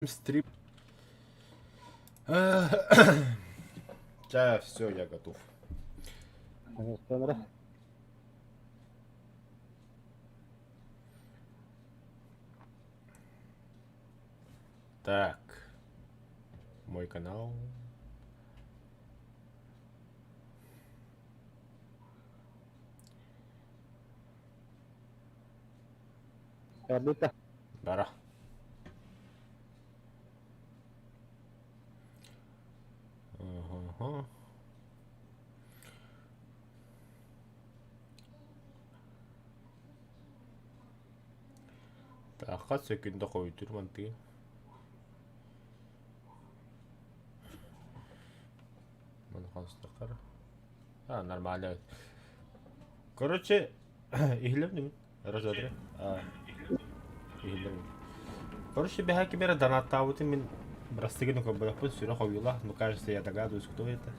Стрип. Да, все, я готов. Так. Мой канал. Бара. Ага. Таха сөкүндэ хойутур мантыгын. Маны А, нормально. Короче, иһилэм Раз, два, три. Короче, бэһэ кимэрэ донаттаабытым мин бырастыгын көрбөтөхпүн сүрэх ойуулаах, ну кажется, я догадываюсь, кто это.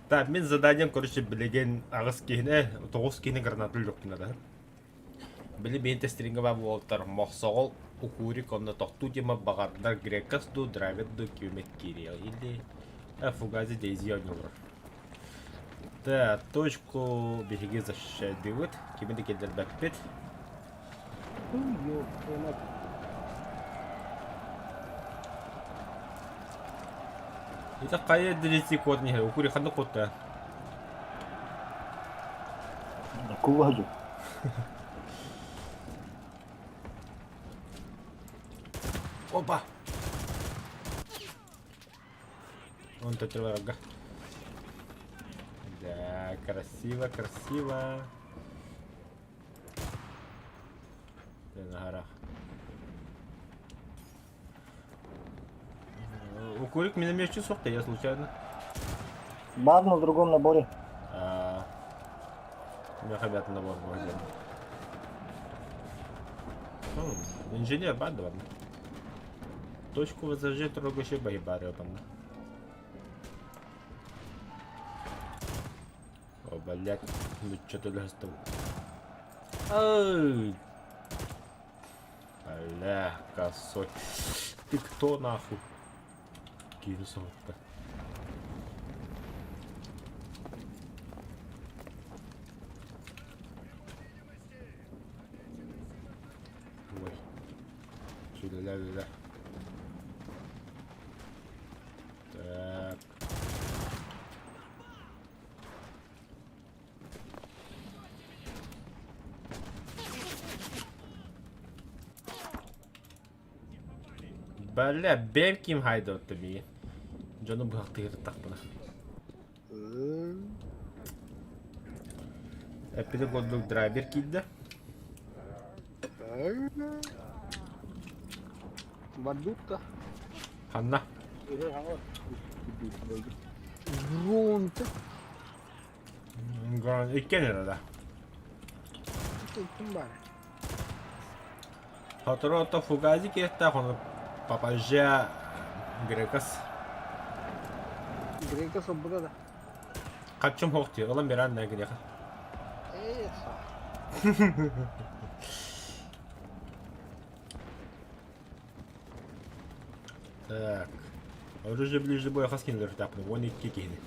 Так, мин заданием, короче, билигин аҕыс киһини, тоҕус киһини граната өлүөхпүн наада. Били биһин тестерингэ баар буолтар мохсоҕол, укурик, онно тохтуу тема баҕардар грекас ду, драйвер ду кимет киириэ или фугази дейзи оонньуулар. Так, точку биһиги защищайдыыбыт, кими да киллэрбэппит. Это хайа дрити код не укури ханна кодта. Кулажу. Опа! Он тут Да, красиво, красиво. На горах. Укурик минометчик сохта, я случайно. Бар на другом наборе. А, у меня ребята набор был один. Инженер банда ладно. Точку возожжи трогающий боебары там. О, блядь, ну что-то лёстал. Ай! Бля, косой. Ты кто нахуй? Киви соһутта. Ой. Сүлэлэ-үлэ. Так. Бля, бэм ким хайдотто миигин. Дьону быһахтыыртахпына. Эппити курдук драйвер киирдэ. Барбутта. Ханна? Грунт. Иккен эрэ да. Ким бар? Сотору ото Фугази киэстээх ону Папажа Грекас. Грекас оббута да. Хаччым хоох дии, ылан беран да гириэхэ. Так. Оружие ближе боя хас кинилэр тапны, 12 киһини.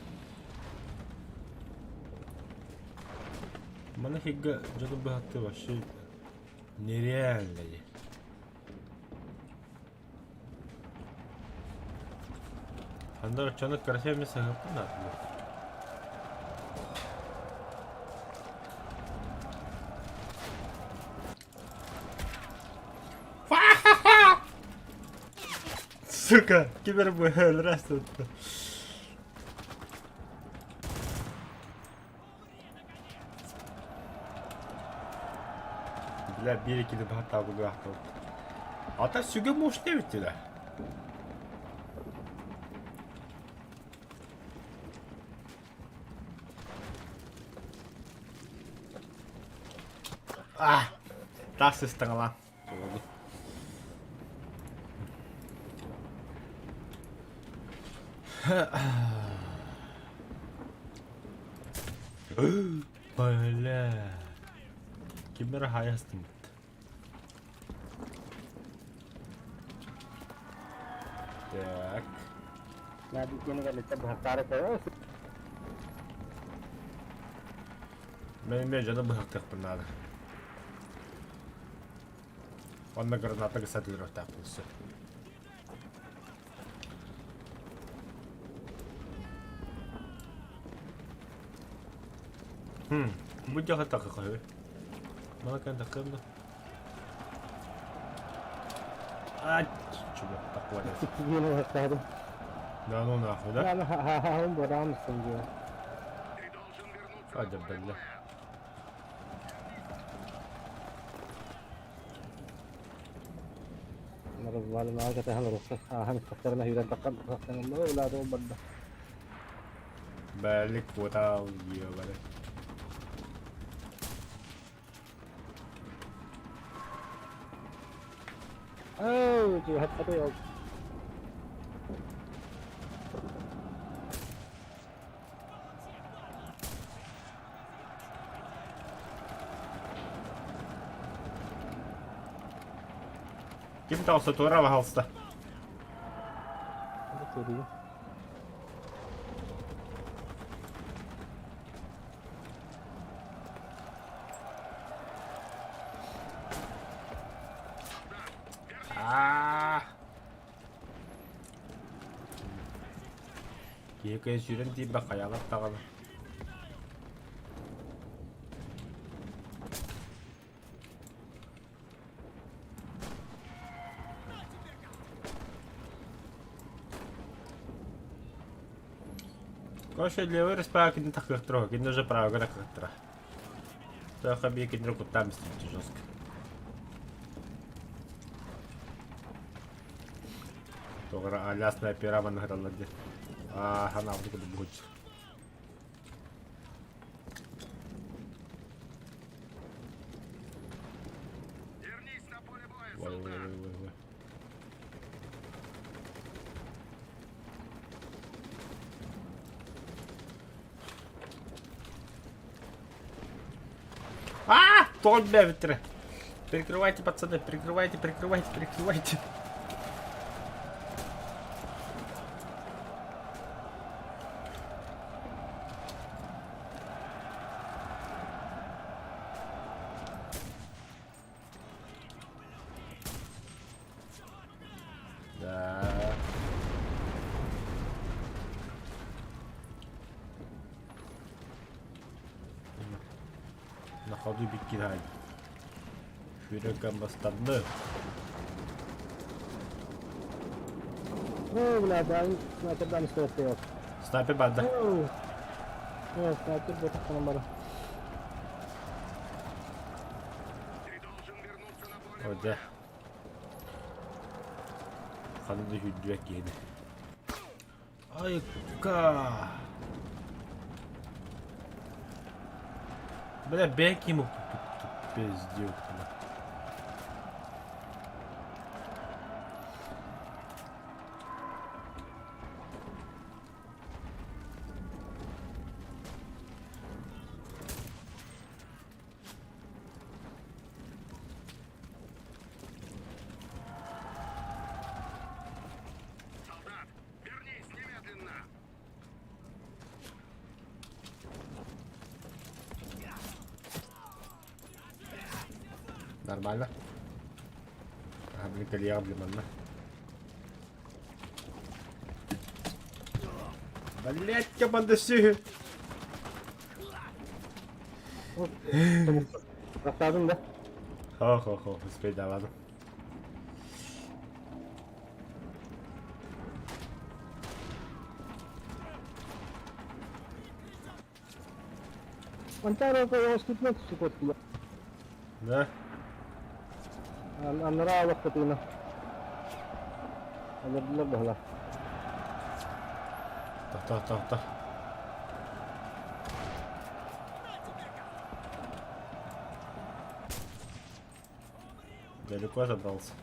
Маны хигга дьону быһатты вообще нереально дии. Анда оччону красивыми сыһыппын наада. Сука, кибербыһыалрас тут. Бля, биир иккини баһаттаабыгы Ата сүгэ мощный эбит да. А, тас сыстаҥалаан. Бля. Ким эрэ хаайа астыммыт. Так. Мен эмиэ дьону быһахтыахпын наада. Онно граната гысатылырыахтаахпын өссө. Хм, бу дьаха такы Мана такым да. А, чего такое? Да ну нахуй, да? Hadi belli. Бэлик куотал ебары. Ким таҕыста туора баһалыста. Аа! Киһи кыайан сүүрэн тиийбэт хайаалар даҕаны. Короче, левый респа кинини тахыахтара, кинини уже правага тахыахтара. Тоха бии кинини куттаан истибит жестко. Тоҕо аля снайпера манна сыталлар диэн. Аа, ханаабыт курдук буһуччу. Ой, ой, ой, ой, ой. А, тоҕо бэбиттэрэ. Прикрывайте, пацаны, прикрывайте, прикрывайте, прикрывайте. Да. На ходу биккидай. Шүреккэн бастанны. Оо, бля, да, снайпердан истиэхтэй Снайпер барда. Оо, снайпер ботахтан бара. О, дьэ. Ханна да сүүрдүбэт киһини. Айка! Бля, бэк ему пиздюк. Нормально. А, блин, кальян, блин, манна. Блять, я бандасю. Рахтадың да? Хо-хо-хо, успейдавадым. Манчаары оскутунан түсүп Да? Анараа олохпутуна. Олордулар баһылар. Тохто, тохто. Далеко забрался.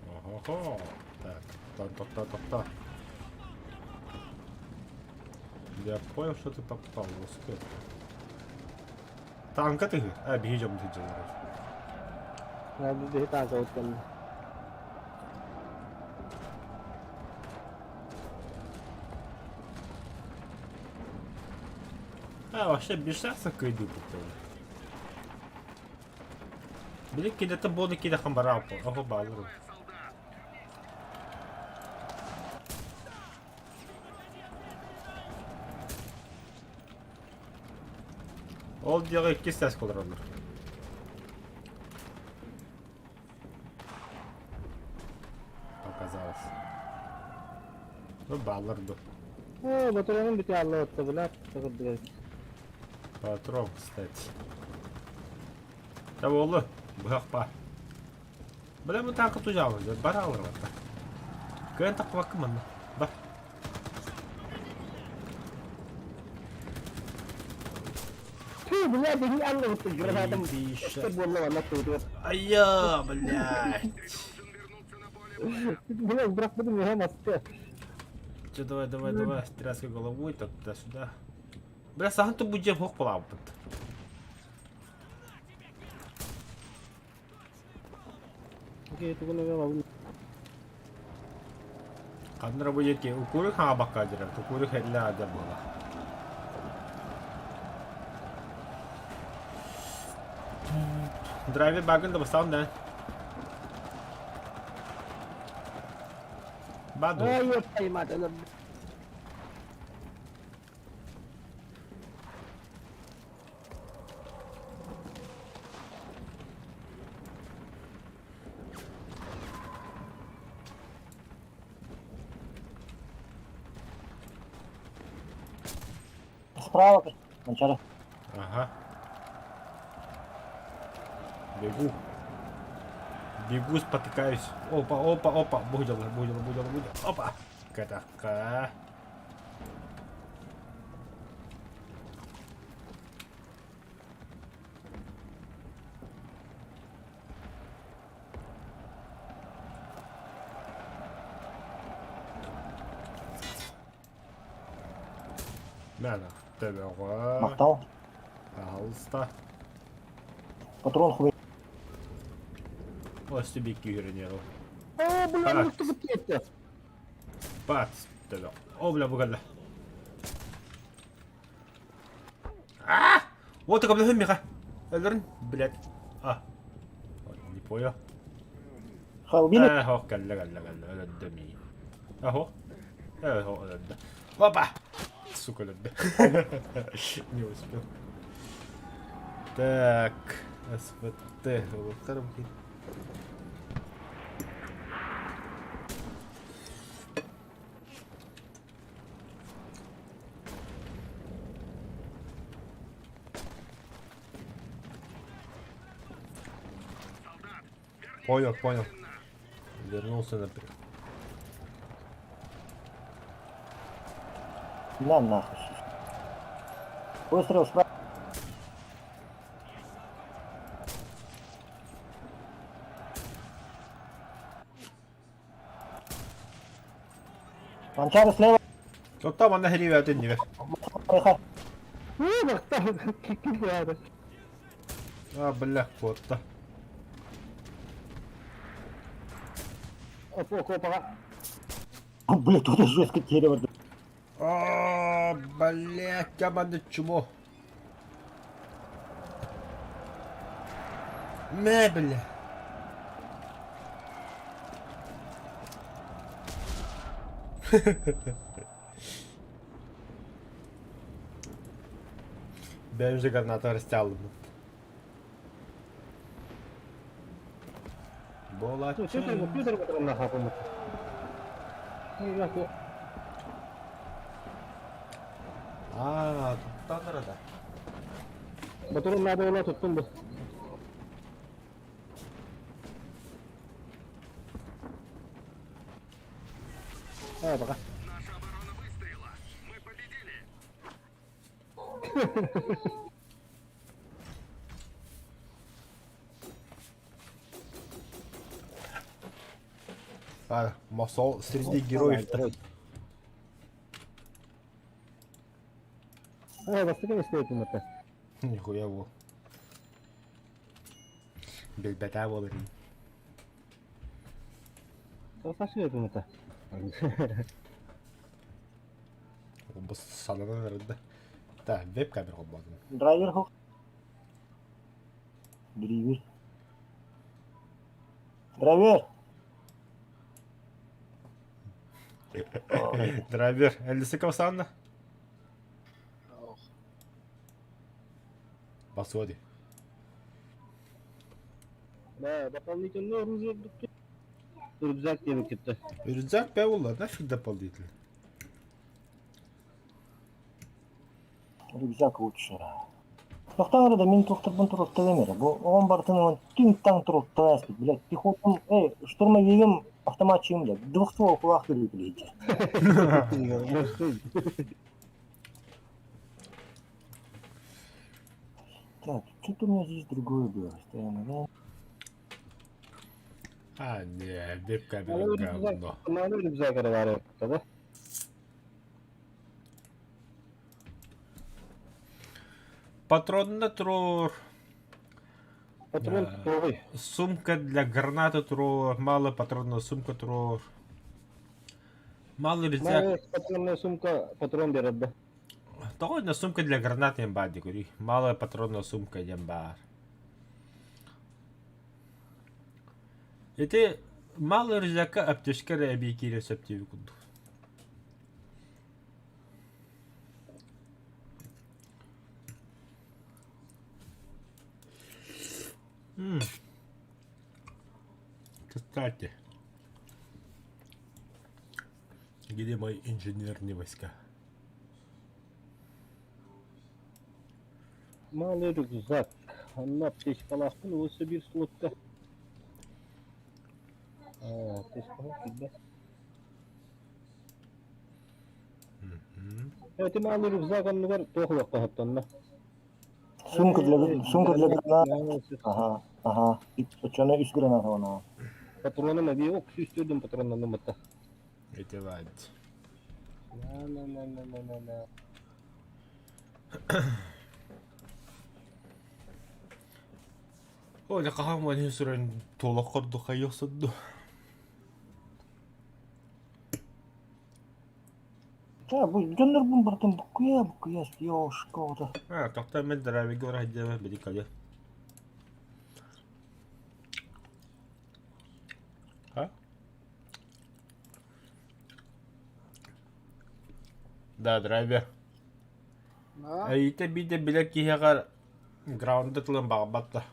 Ого-го. Так, тохто, тохто, тохто. Я понял, что ты попал в успех. Танка ты? А, биһи дьоммут сылдьаллар. Биһи танка кэллэ. А, вообще без шансов кыйдыыбыт Били кидете буоду кидэхэн бараа оһо баалар. Ол диэҕи иккис сээс олороллор. Показалось. Ну, баалар ду. Оо, батареянын бүтэ алла отта билэр. Тыгырдыгар. Патрон, кстати. Та буолла, быһах баар. Бля, бу таанка тужаабын, бар аалар барта. Кыайан тахпаккын манна. Бар. Түү, бля, биһи алла отта гранатам. Буолла ванна туутугар. Айа, блядь. Бля, бырахпытым яха маска. Че, давай, давай, давай, тряска головой, так туда-сюда. Бля, сахан ту будем хох палааппыт. Окей, тугун эгэ бабын. Ханна бу диэки укуру хаҥабакка дьарар, укуру хэллэ аадьар буола. Драйвер багын да бастаҕын да. Баду. Ай, ёптай мать, Справа, Манчары. Ага. Бегу. Бегу, спотыкаюсь. Опа, опа, опа. Будила, будила, будила, будила. Опа. Катака. Мээнэ төбөҕө Махтал. Пожалуйста. Патрон хуй. Ось тобі кігеренєру. Оо, бля, мукту кетти. Бац, төбө. О, бля, бу кэллэ. А! Вот так, миха. Өлөрүн, блядь. А. Не понял. Ха, убили? Э, хох, кэллэ, кэллэ, кэллэ. Өлөрдө миигин. Ахо. Э, хох, өлөрдө. Опа! Сука, өлөрдө. Не успел. Так, СВТ. Улуктарым Понял, понял. Вернулся на... На нахуй. Выстрел справа. Манчары слева. Оттон манна хэриибээтин нибэ. Поехали. А, бля, куотта. Бля, тут жестко дерево. А, блядь, аманда чмо. Мэ, бля. Бэйм же граната растялым. Бола. Аа, туттан да. Батурун надо була туттум бу. Аа, бака. Наша оборона выстояла. Мы победили. А, Мосол среди героев-то. Ой, бастакы эстиэтин это. Нихуя во. Билбэтээ буолар Сашыытын это. Бу сананан эрдэ. Так, веб-камера холбоотум. Драйвер хук. Драйвер. Драйвер. Драйвер, 50 санна? Басоди. Да, дополнительный оружие Рюкзак диэн кытта. Рюкзак бэ буолла, нафиг дополнительный. Рюкзак лучше. Тохтоон эрэ да мин туохтарбын туруорталыам эрэ. Бу оҕом барытын ылан түҥ-таҥ туруорталаан блядь, пехотам, эй, штурмовигым, автоматчигым, блядь, двухстволкалаах көрүүтүлэһиччи. Так, что-то у меня здесь другое было. Стоим, да? А, не, веб-камера говно. Маны рюкзак эрэ баар да? Патронна туруор. Патрон туоҕуй? Сумка для гранаты туруор. Малая патронная сумка туруор. Малый рюкзак. Малая патронная сумка патрон биэрэр да? Тоҕо на сумка для гранат диэн баар дии көрүй. Малая патронная сумка диэн баар. Ити малый рюкзакка аптечка эрэ эбии киирэр сөп диэбит курдук. Кстати, где мои инженерные войска? Малый рюкзак. Онно аптечкалаахпын өссө биир слотка. Аптечкалаах киирбэт. Эти малый рюкзак оннугар туох олоххо хоттонно? Сумка для гранат. Ага, ага. Оччону үс граната она. Патроным эбии ок сүүстүрдүм патроннанным ытта. Эти вать. На-на-на-на-на-на. Ой, хаһан маны сүрэн туола корду хайыах содду. Да, бу дьоннорбун барытын буккуйа буккуйа ёшка А, тоқтар мен драйверге барар диэбэ били кэлиэ. А? Да, драйвер. Эйитэ биирдэ билэр киһиэхэ граунда тылын баҕарбат да.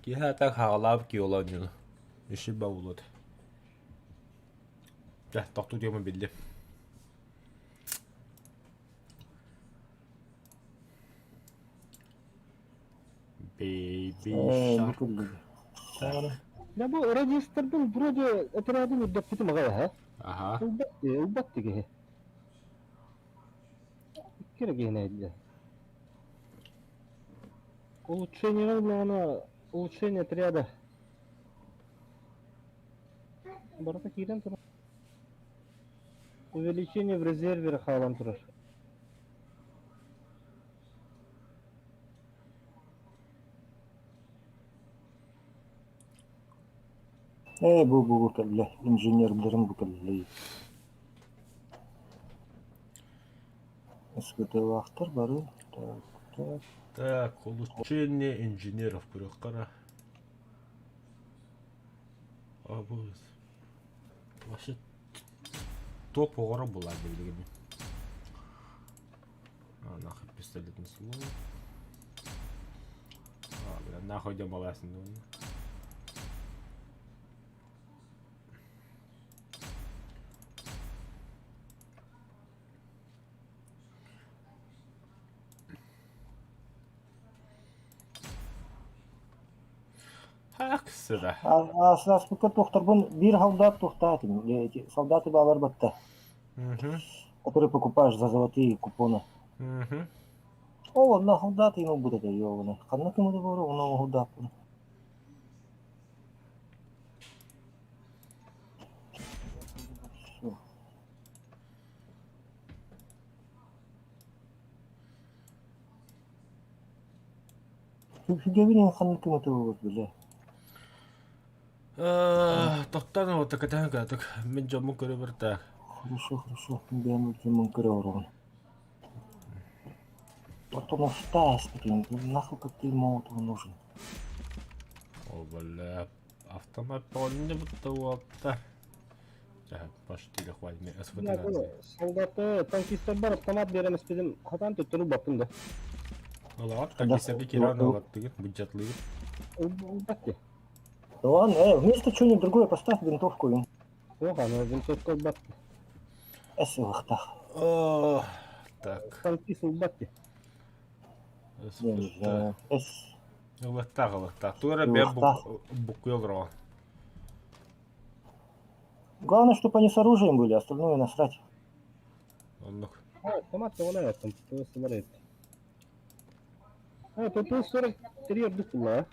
Киһи ата хаалаабыт киһи оонньууну. Үсү баулут. Дьэ, тохтуу диэмин биллим. Baby Shark. Да бу радистарбын вроде отрядын үрдэппитим аҕай аһа. Аха. Ылбат ылбат киһи. Икки киһини Улучшение ыллаҕына улучшение отряда. Барыта киирэн турар. Увеличение в резерве хаалан турар. Ээ бу бу кэллэ инженердэрим бу кэллэ. СГТ-лаахтар бары так так. Так, улучшение инженеров көрүөххэ А бу вообще топ оҕоро булар билигин. А, нахуй пистолетный слово. А, бля, нахуй демаласың. Хаксыда. Ааспыкка туохтарбын биир солдат туохтаатым. Эти солдаты баалар батта. Которые покупаешь за золотые купоны. Ол онно солдат ему будет это ёбаный. Ханна кому да оно солдат. Фиговин ханнык кыыматы бile. Тохтоон уота кэтэһэн кэлэтик. Мин дьоммун көрө барта. Хорошо, хорошо. Бэйэм дьоммун көрө олоробун. Потом устаешь, блин, нахуй коктейль Молотова нужен. О, бля, автомат полнибыт уолта. Почти хватит мне СВТ. Солдаты, танкистар бар автомат берем испедим. Хатан төттөрү баттым да. Олаҕат танкистарга киран олаттыгыт, бюджетлыгыт. Ылбат Да ладно, вместо чего-нибудь другое поставь винтовку им. Ох, аны винтовка ылбат. Эс ылыхтах. Так. Танкист ылбат. Я не знаю. Эс. Ылыктаах, ылыктаах. Тура бэм букуй олорон. Главное, чтобы они с оружием были, остальное насрать. Оннук. Автомат тоҕо там ПП-40. А, ПП-43 ордук була.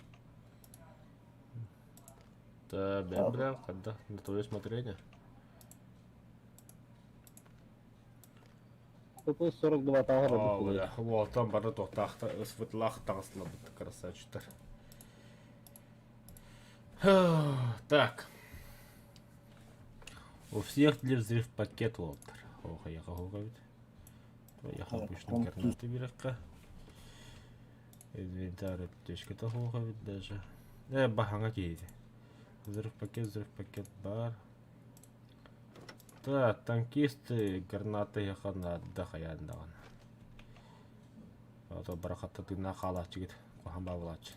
Да, бэм бля, когда на твое смотрение. ПП-42 тааҕар ордук була. Уолтан бары туохтаахта ысвытлаах таҕыслабыт красавчиктар. Так. У всех для взрыв пакет уолтар. Ох, я ведь. Я обычно гранаты берекка. Инвентарь аптечка хоха ведь даже. Баханга киһи. Взрыв пакет бар. Да, танкисты гранаты яхана да хаяндаган. Ото барахатта тына хаалааччыгыт куһаҕан баалааччы.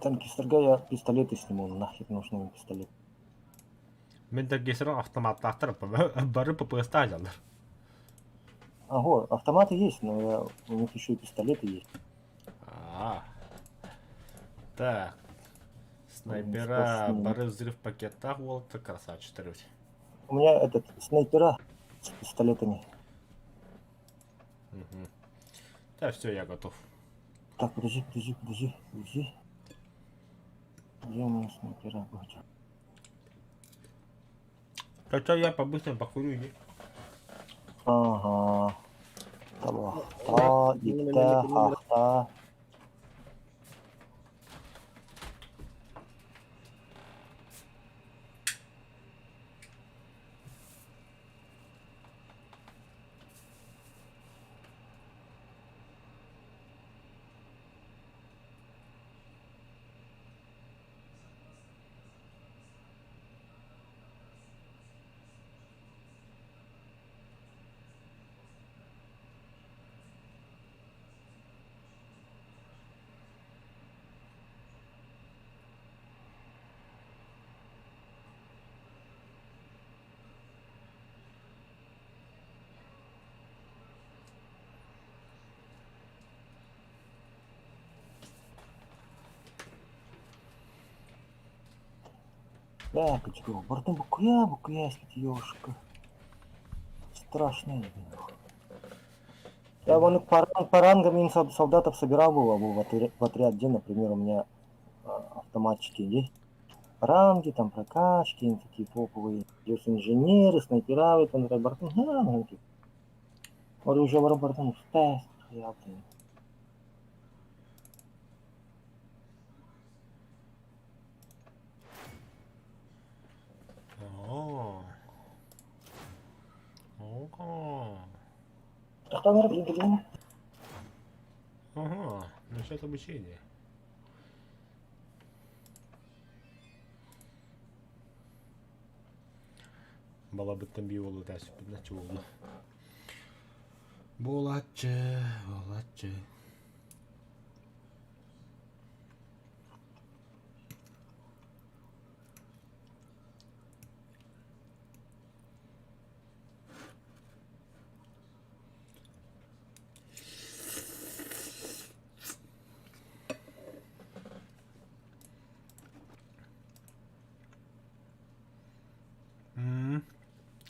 Танкистерга я пистолеты сниму, нахер нужны им пистолет. Мин танкистерым автоматтаахтар бары ППС-та алалар. Ого, автоматы есть, но я, у них еще и пистолеты есть. А, Так. Снайпера, бары взрыв пакеттах уолта красавчиктар У меня этот снайпера с пистолетами. Угу. Да, все, я готов. Так, подожди, подожди, подожди, подожди. Где у меня снайпера будет? Хотя я по-быстрому покурю, не? Ага. Табахта, икта, ахта. Да, качку. Бартын букуя, букуя, ёшка. Страшно. Я вон по рангам им солдатов собирал было в отряд, где, например, у меня автоматчики есть. Ранги, там прокачки, они такие топовые. Есть инженеры, снайпера, там, бартын, Оружие бартын, я, блин. О. Ого. Ага, начать обучение. Балабыттан бии буолуо тээсиппит буолла. Буолааччы, буолааччы.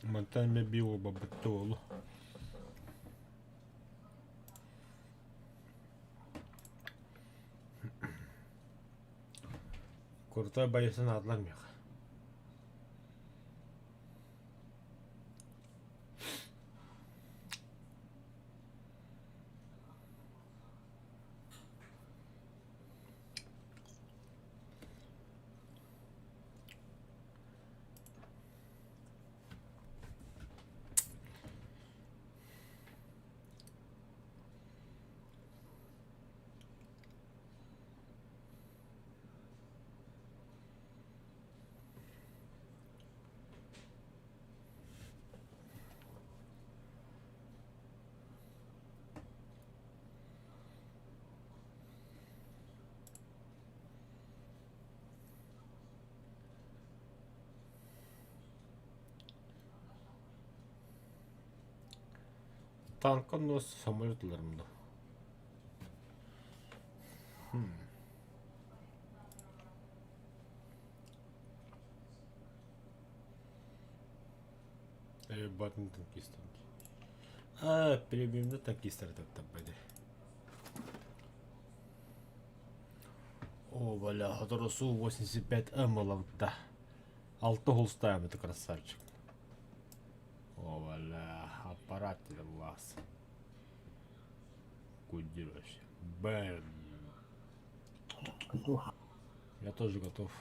Мантан эмэ бии уолбаппыт уолу. Крутой байысын адлар миэхэ. Танка оннугар самолет ыларым дуу? Ебатын танкистар. А, премиумда танкистар таптаппады. О, бля, Хаторосу 85 М ылабытта. Алта холстаем это красавчик. О, бля, аппарат тебе вас. Кудир вообще. Бэм. Готов. Я тоже готов.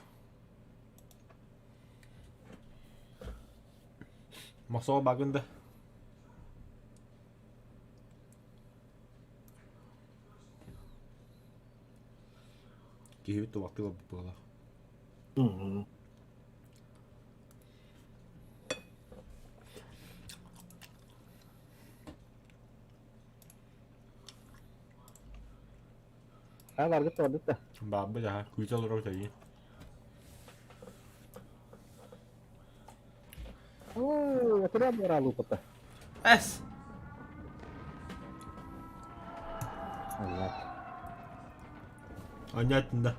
Мохсоҕо багын да. Киһибит тубахтыы барбыт буолар. А барбыт барбыт да. Баабыт аха, күүтэ олорор тэйи. Оо, отряд баралу пота. Эс! Анньаат. Анньаатын да.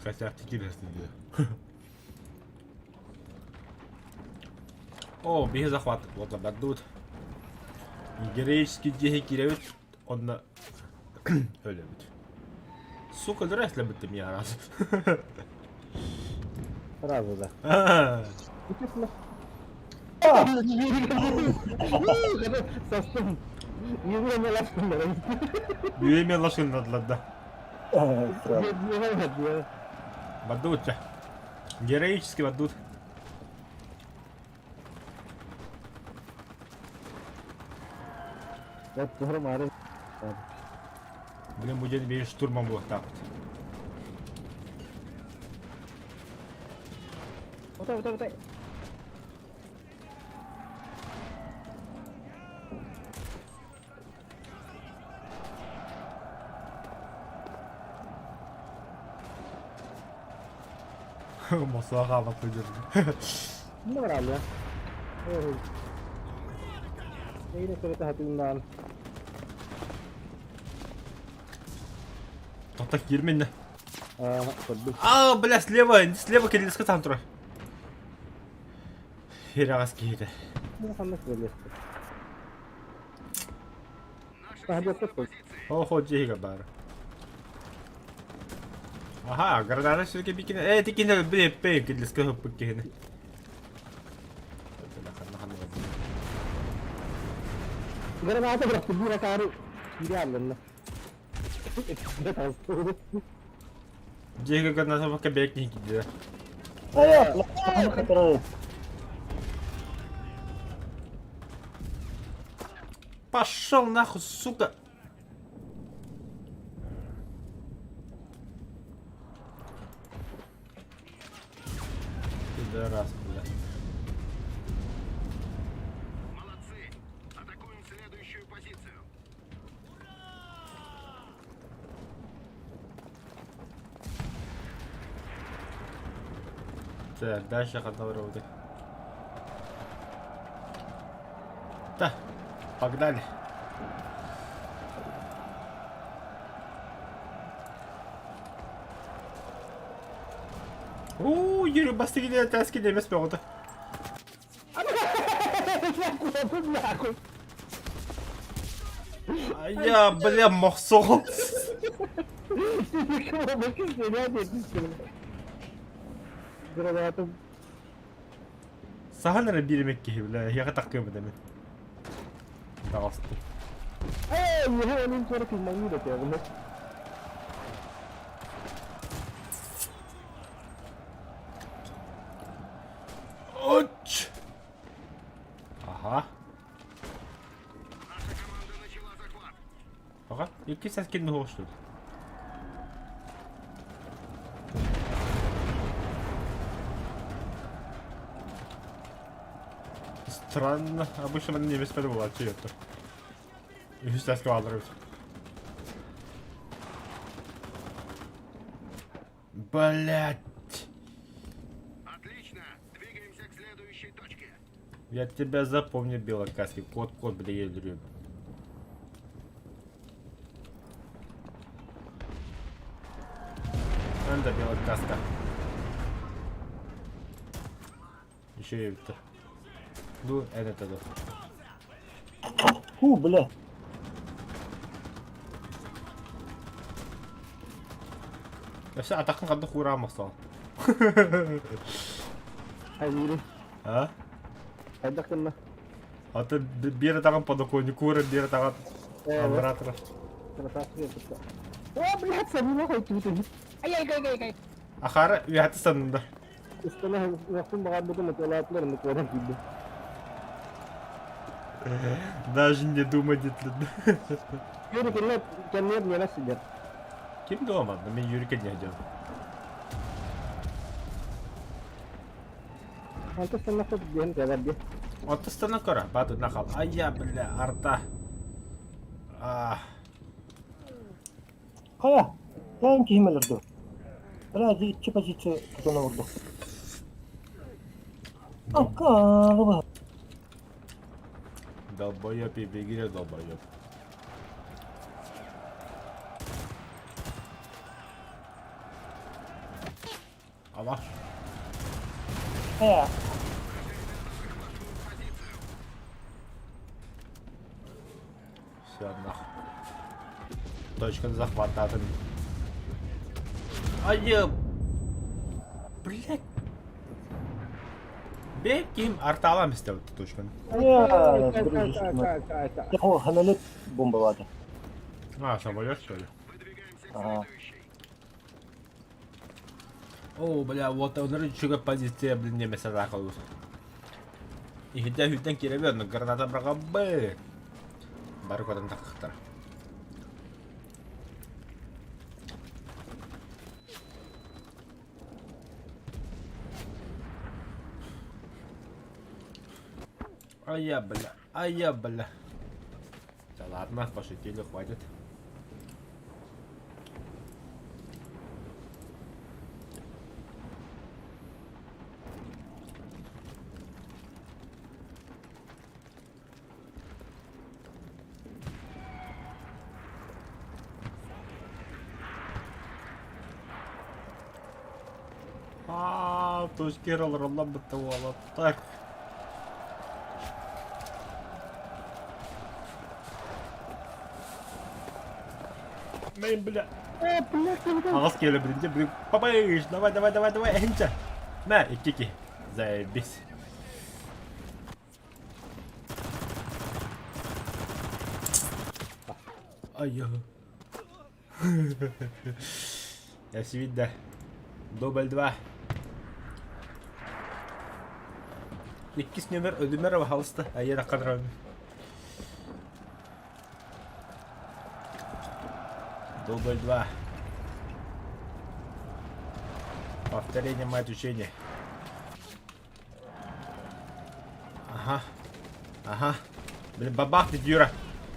Хотя интересно дии. О, биһи захват вот бардыбыт. Героический дьиэ киирэбит, онно өлөбүт. Сука, өлөрө я раз. Сразу, да. Состум. Үйеме лашыннадылар да. Бардыбыт ча. Героически бардыбыт. Блин, бу дьэн биир штурман буолуохтаахпыт. Отой, отой, отой. Мосуğa хаалбат сылдьар. Не баралла. Эйне сырыта хатыыннаан. Тоқта киирминнэ. Көрдүм. А, бля, слева, слева кириллиска там турар. Хирэҕэс киһитэ. Бу ханнык кириллиска? Охо дьиэгэ баар. Аха, граната сүргэ бикини. Э, тикини били кириллиска ыппыт киһини. Граната бырахты биир акаары киирэ алланна. Дьиэгэ граната бакка бэйэ киһи киирдэ. Пошел нахуй, сука! Пидорас, бля. Молодцы! Атакуем следующую позицию. Так, дальше ханна барабыт. Да, погнали. Уу, Юрий бастыгы таски демес бөҕөтө. Я, бля, мохсоҕол. Гранатым. Сахан эрэ биир эмэ киһи, бля, эһиэхэ таххыам этэ мин. Таҕыстым. Ээ, миэхэ онун туора кыймаҥныыр этэ, bunu. Оч! Аха. Наша команда начала захват. Ага, икки сәскин что ли? Странно, обычно манна немецпер буолааччы ёпта. Үһүс сааска бааллар эбит. Блять. Я тебя запомню, белокаски. Кот-кот, бля, я люблю. Анда белокаска. Еще и это. Ну, это да. Фу, бля. Өссө атаххын ханна куураан мохсоон. Хайыырый? А? Хайдах гынна? А то биир атаҕын подоконнику ууран биир атаҕын аллараа турар. Красавчик О, блядь, сабыла хойтуутун. Ай ай ай ай ай. Ахара үөһэти саннында. Ыстана уохпун баҕарбытым ытыалаатылар онно куоран киирдим. Даже не думай дитлин. Юрий кэннэ кэннигэр ньиэмэс сылдьар. Ким дома? Мен Юрика не одел. Онто станнахпыт диэн кэлэр дии. Онто станна кора, баду нахал. Айя, бля, арта. А. Хайа, эн киһим өлөрдө. Бля, иччи позиция тутан олордо. Аккаалыба. Долбоеб и бегире долбоеб. Ама. Хайа, Все, нахуй. Точка захвата. Ай, блядь. Беким арталам истэбит точканы. хайа, дружище. Самолет бомбалаата. А, самолет что ли? Выдвигаемся к Ага. следующей. О, бля, вот он үчүгэй позиция, блин, немесе ракалус. Иһирдэ үһүттэн киирэбин, граната быраҕабы. Бары көтөн таххыттар. Ай-я, бля, ай-я, бля. Да ладно, пошутили, хватит. Аа, точки олороллон бытта уолаттар. Мин, бля. Э, бля, ким Аҕыс киэлэ билинчэ, блин, папайыш, давай, давай, давай, давай, эһинчэ. Мэ, икки Заебись. Ай, Я все видно. Дубль два. Иккис номер өлүмэр баһалыста. Айа ракадран. Дубль два. Повторение мать учения. Ага. Ага. Блин, бабах ты, Юра.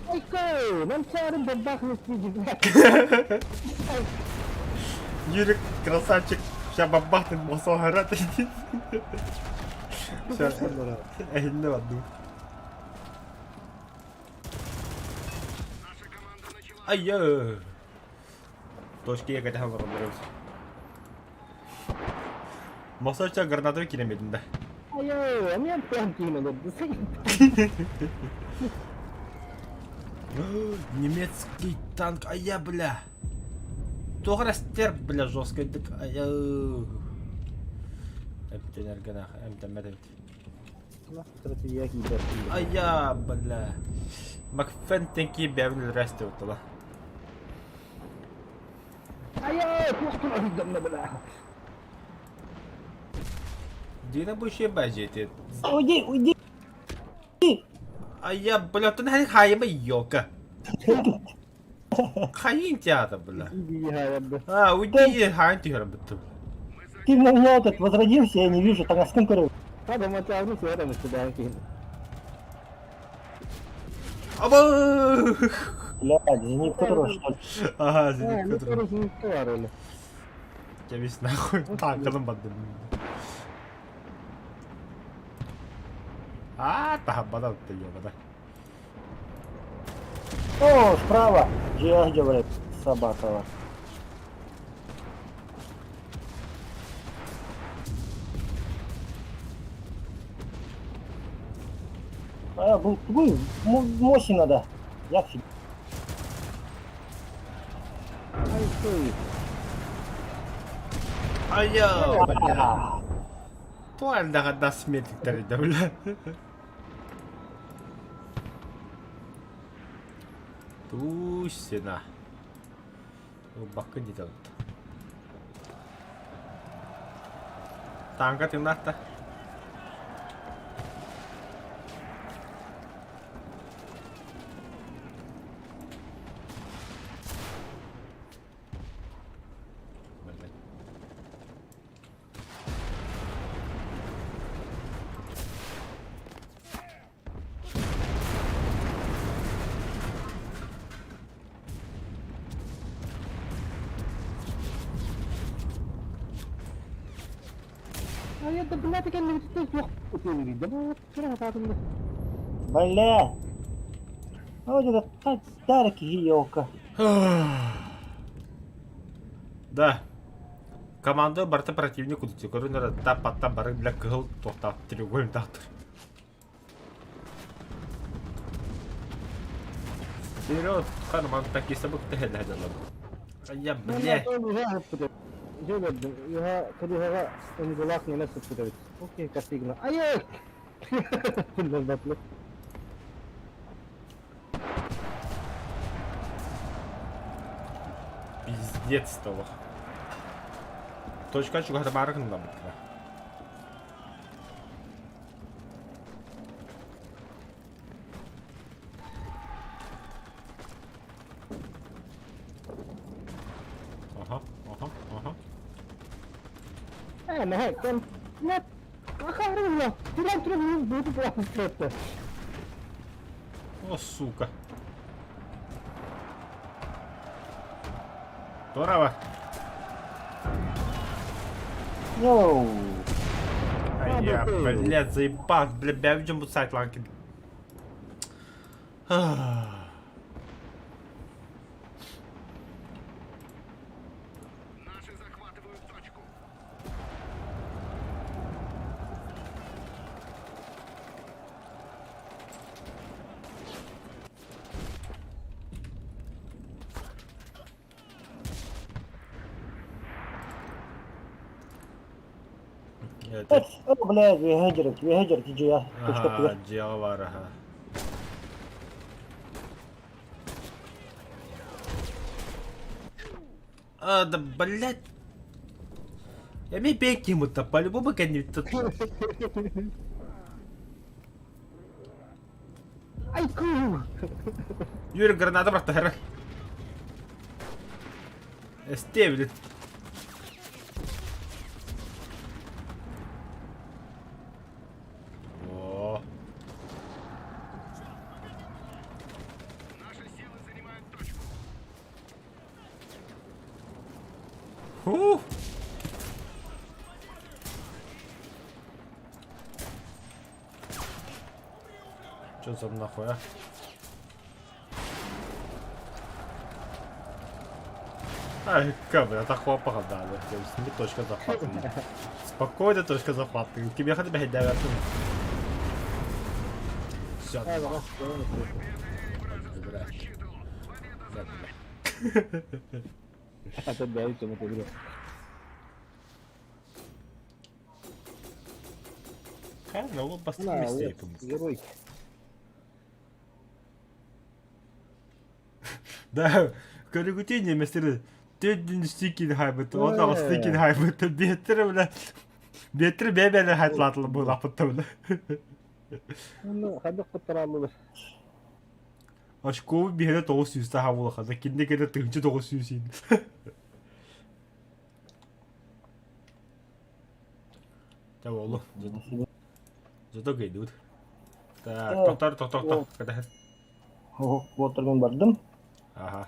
Айка, нам сарын бабах не стиди. Юрик, красавчик. Сейчас бабах ты, мосогара ты. Сейчас. Эһинне бардым. Наша команда начала Айя. Точки я катян барабарыбыз. Мосоча граната киремедин да. Айо, эмиэ прям киин олорду. Немецкий танк, а я, бля. Туох эрэ бля, жесткайдык. Айа. Эмтэнэргэнах, эмтэммэт эбит. Айа, бля. Макфен тенки бэбин өлөрөөстө буттала. Айо, туохтун оһуйдамна бля. Дина бу еще бажете. Уйди, уйди. Айа, бля, ты на хайма ёлка. Хайын театр, бля. А, уйди, хайын түһэр бутты. Ты на меня этот возродился, я не вижу, там насколько короче. Аба! Блядь, зенит которого что ли? Ага, зенит который. Я весь нахуй танканым бардым. Аа, таһаббата ёбана. О, справа! Дьиэ говорит, собакова. А, был тугуй, моси надо. Я фиг. Ай, стой. Айо, бля. Туалдаға да сметиктер еді, бля. Туй сена. Бакка дите Танка тыңнахта. Блядь. Ай, да блядь, кэннибититтэн суох ытыалыыр да кыра сатаатым да. Бля! Ну, вот это старик елка. Да. Команда барыта противник кудути көрүнөр та патта бары бля кыһыл туохтаах треугольниктаахтар. Вперед, Харман, так и собак ты Я, бля. Айой! Пиздец того. Точка чугатамары гыннамыт. Аха, аха, аха. Э, мэһэ, кэм, нет, туран туран бууту тура О, сука. Здорово. Йоу. Ай, я, блядь, заебал, бля, бя, бу сайт ланки. Наши захватывают точку. Это... О, блядь, вегедерик, вегедерик, дьиэ. Точка Ага, дьиэҕэ баар, аха. А, да, блядь. Я ми беккимут, по-любому кэннибит Айку! Юрий граната бырахта Эстиэ блин. О, Наши силы занимают точку. Фу. Чё за нахуй, а? Ай, камера, захват да, да, точка захвата. Спокойно, точка захвата. Тебе хотя бы Все, забирай. А то да, это игру. Ну, вот герой. Да, көрүгүтүн неместер төдүн стикин хайбыт, онна стикин хайбыт, бетер бля. Бетер бебеле хайтлатлы бу лапытты бля. Ну, хадык куттараллы. Очко биһине 900 таха була кинне кеде тыгынчы 900 ин. Та болу. Зато гейдут. Так, токтор, токтор, токтор. Када. Вот мен бардым. Ага.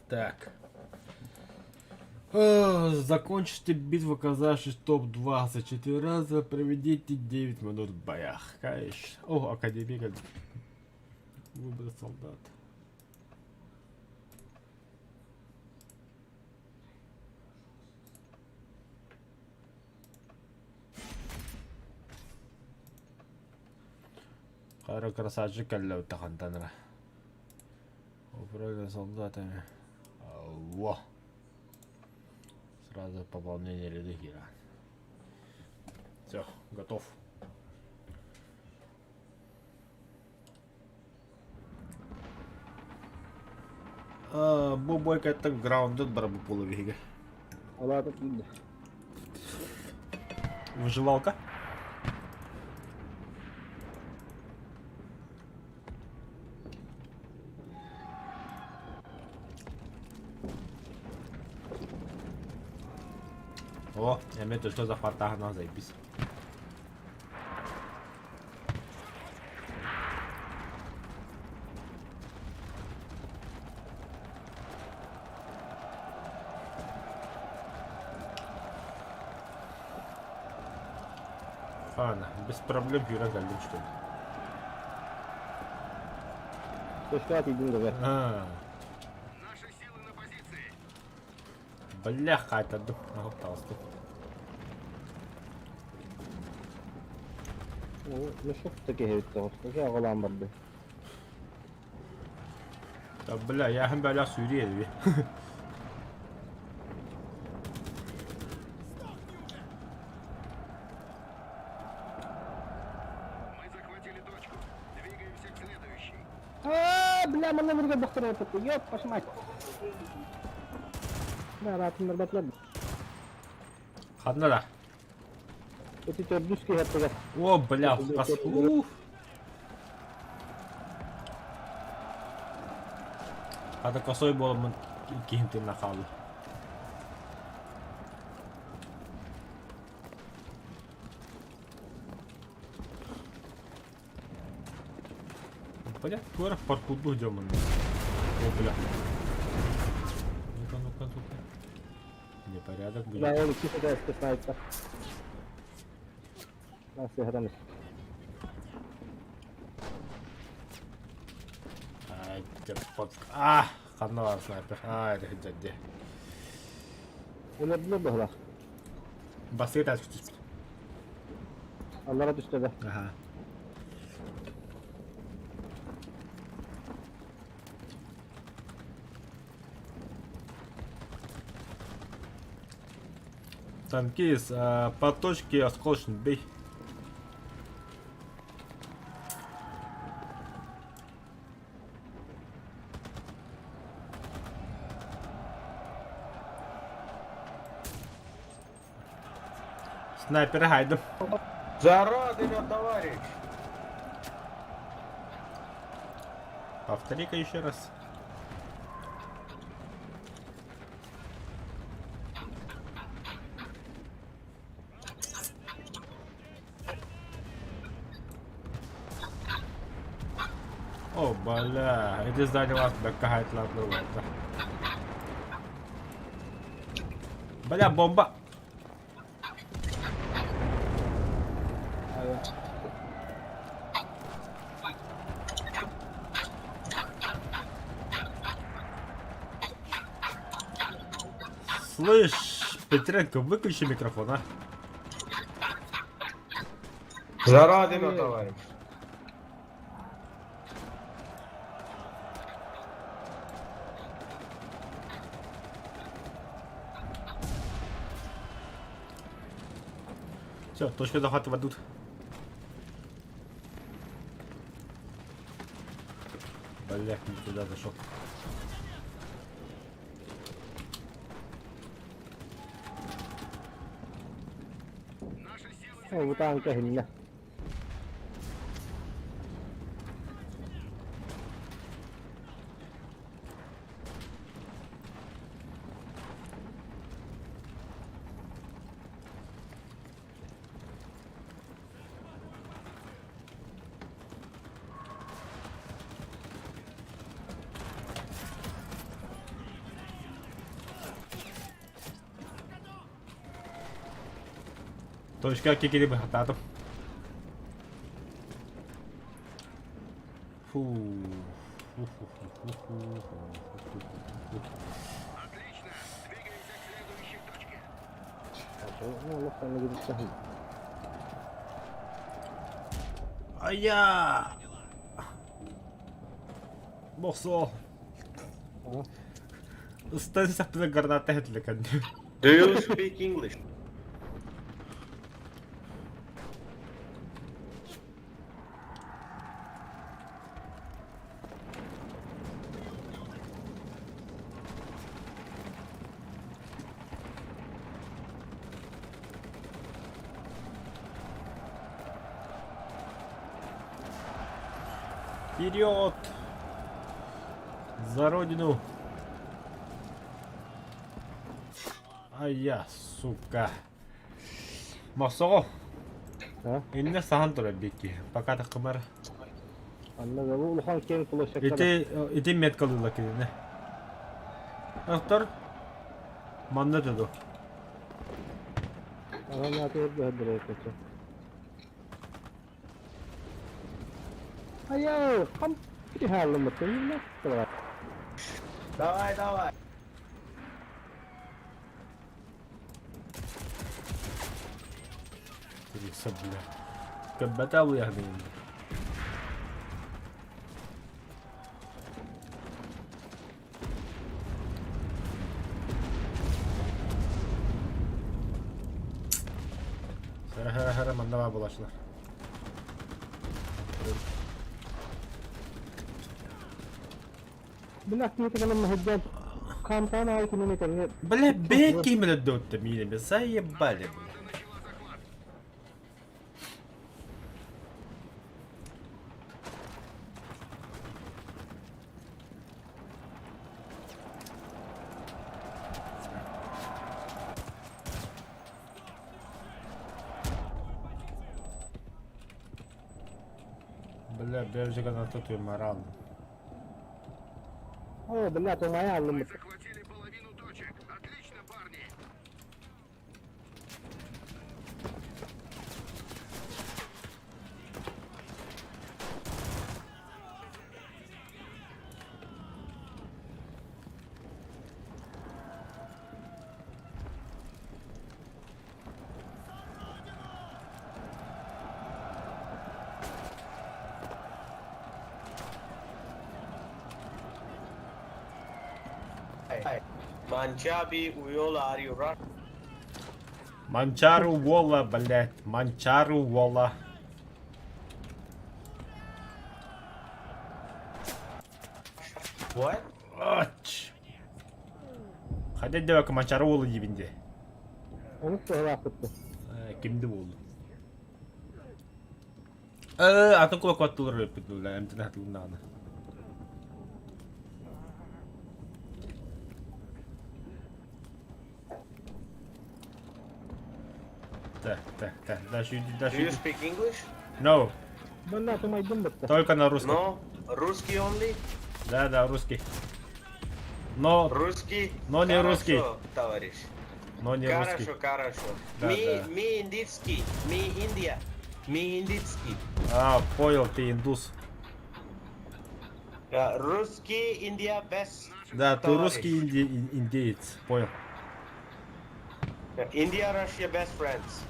Так. Закончите битву, оказавшись топ-20 четыре раза, проведите 9 минут в боях. Конечно. О, академик. Выбор солдат. Хара красавчик кэллэ хантан эрэ. Управление солдатами. Во. Сразу пополнение ряды хера. Все, готов. Бу бойкаттан граундед бар бу половига. Алаата тиийдэ. Выживалка? О, эмиэ точно захваттааһына заебись. Ладно, без проблем киирэн кэллим что ли. Точка тиийдим да А, Наши силы на позиции. Бля, хаайтардым. Таҕыстым. Мешок таки тоҕус. Аҕалаан барда. Да бля, я hem бля сүүрүү эби. Мы захватили точку. Двигаемся к следующей. А, бля, манна бирге доктор өтөттү. Ёп, вашу мать. Да, ратыннар батлар. Ханна да. Эти төрдүс киһи О, бля, хас. Уф. Хата косой буоламмын киһим тыынна хаалла. Бля, туора паркурду дьоммун. О, бля. Ну-ка, ну-ка, ну-ка. Непорядок будет. Бля, ол икки сыта снайпер. Нас Ай, под... А, ханна бар снайпер. Ай, это дядя. Өлөрдүлэр быһылах. Басты тас түспүт. Аллара түстэ да. Ага. Танкист, по точке осколочный бей. Снайпер хайдым. Зарадыня, товарищ! Повтори-ка еще раз. О, бля, иди сзади вас, бля, какая-то ладно, Бля, бомба! Слышь, Петренко, выключи микрофон, а? Зарадыня, товарищ! Все, точку захвата ведут. Бля, не туда зашел. Наши силы О, бу танка хиннэ. Точка кикили быһатаатым. Фу. Отлично. Двигаемся к следующей точке. Айа! Бохсо. Ыстан саппына граната хэтилэ кэнни. Do you speak English? Вперед! За родину! Ай я, сука. Мохсоҕо. А? Иннэ саһан турар бикки. Пока такымар. Анна улахан киэҥ площадка. Ити ити меткалыла кинини. Доктор манна туду. Айау, хам Давай, давай. Кириса, бля. Көббэтэ алыйаһын. Хара хара хара манна баа булаачылар. Бля, бэт киимэлэ дотта миинэ заебали, бля. Команда начала захват. Бля, бэбжига граната морал. О, бля, то моя Мы захватили половину точек. Отлично, парни. Manchabi Uyola, are you Russian? Манчару Вола, блядь. Манчару Вола. What? Ач. Хайда девака Манчару Вола дибинде. Кимди болду? Атын кулак ваттылар өппүт эмтен хатылыннаҕына. Так, так, так. Дальше иди, Do дальше you иди. speak English? No, только на русском. No? Русский only? Да, да, русский. Но, Русский? Но не Хорошо, русский. товарищ. но не русский. Хорошо, хорошо. Да, ми, да. ми индийский, ми Индия, ми индийский. А, понял, ты индус. Русский Индия best. Да, ты товарищ. русский индеец, понял. Индия, Russia best friends.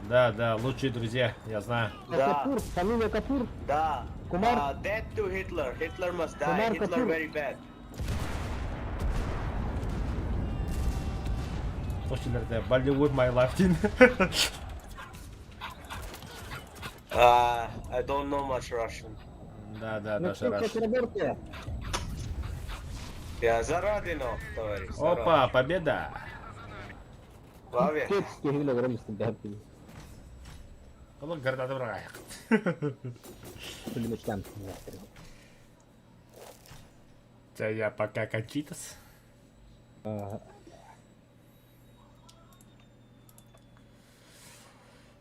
Да, да, лучшие друзья, я знаю. Да. Капур, фамилия Капур. Да. Кумар. Death to Hitler. Hitler must die. Кумар Hitler Капур. very bad. Слушай, Bollywood my life team. I don't know much Russian. Да, да, даже Russian. Я за родину, товарищ. Опа, победа! Славе. Олох гранаты врага. Я пока кончитас.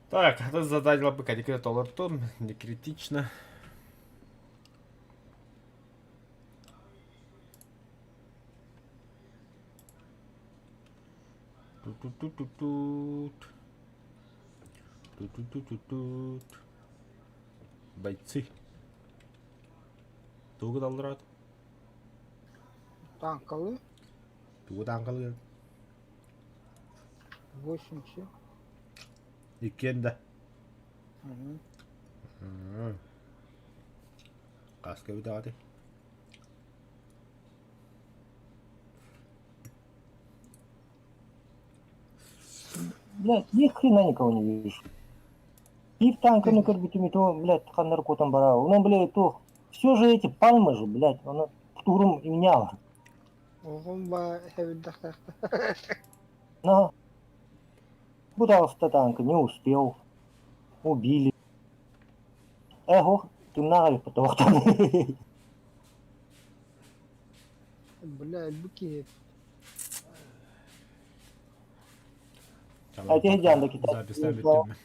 Так, это задание бы толортом, не критично. Тут-тут-тут-тут. Ту-ту-ту-ту-тут. Бойцы. Тугу далларат? Танкалы. Тугу танкалы? 80. Иккиэн да. Угу. Хаска бүтэҕити? Блядь, ни хрена никого не вижу. Биир танканы көрбүтүм, и то, блядь, ханнары куотан бараа. Онон, блядь, то, все же эти пальмы же, блядь, она турум и меняла. Оҕом ба хэбиддэхтэхтэ. На. Пытался танка, не успел. Убили. Эго, ты на потохтан. Бля, быки. А те дьаанда китай. Записьтан бүттүм.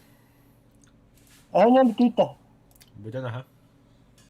Эһэнэн бүтүүтэ. Бүтэн аха.